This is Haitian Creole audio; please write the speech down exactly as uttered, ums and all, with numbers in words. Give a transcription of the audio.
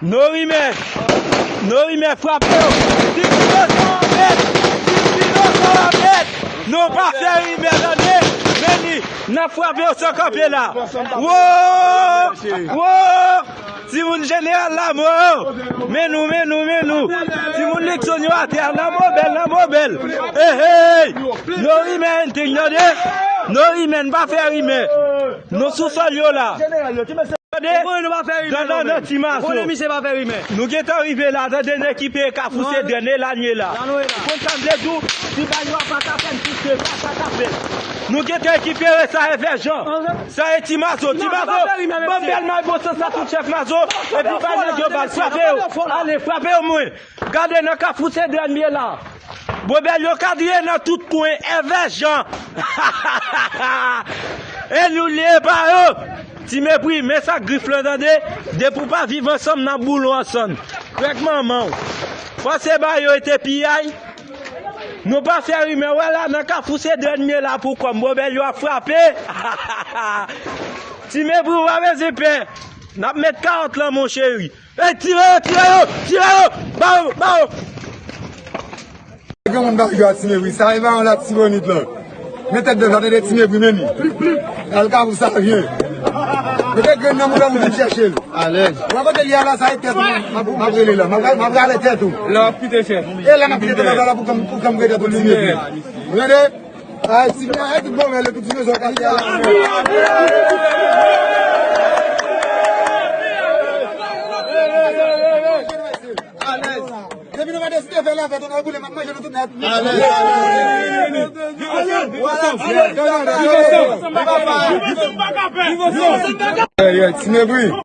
No rimè! No rimè, frape yo! Ti Pinosan an mèt! Ti Pinosan an mèt! Nou pa fè rimè, tande! Men li, n ap frape yo san kanpe la! Wo! Wo! Timoun jeneral Lamo yo! Men nou, men nou, men nou! Timoun Likson yo atè a! Lamo bèl, Lamo bèl! Ehey! No rimè anything, tande! No rimè, n pa fè rimè! Nou sou sòl yo la! Tande! Ou konnen nou pa fè rimè, non, men. Ou konnen misye pa fè rimè. Nou gentan rive la, tande, n ekipe Kafou Sedrèn e Lanye la. Ou konn sa m vle di w? Ti bay yo a pa ka fè n pouse, pa, pa ka fè. Nou gentan ekipere sa e Vèjan. Sa e Ti Mazo, Ti Mazo. Ban bèl may bon sans sa tout chèf Mazo. Epi bay nèg yo bal, frape yo. Ale, frape yo mwen. Gade nan Kafou Sedrèn m ye la. Bòbèl yo kadriye nan tout kwen, Èvè Jan. E nou liye pa yo. Ti Mepri, men sa grif lan tande. Depi w pa viv ansanm, n ap boule w ansanm. Krèk manman w. Panse ba yo ete piyay. Nou pa fè rimè, wè la nan Kafou Sedrèn m ye la pou kò m. Bòbèl yo ap frape. Ti Mepri, w pa bezwen pè. N ap met kawòt lan, mon cheri. Ey, tire yo, tire yo, tire yo! Ba yo, ba yo! Gen moun ba yo a Ti Mepri, sa e pa yon Latibonit lan. Men tèt bèf la, tande Ti Mepri, men li. Al Kafou Savyen. Mete grenn nan mouda nou vin chèche l. Alèz. Wè kote li a la, sa e tèt ou m ap, m ap rele la. M ap, m ap rale tèt ou. Lè w ap kite chèf. E lè m ap kite tèt ou la pou kòm, pou kòm rete pou Ti Mepri. Ou tande? Ay, ti mwen, ay, tout bon, men le tout ti mezon kase a. Depi nou pa deside fè lafèt, nou boule, m ap manje nou tout nèt. Ti Mepri.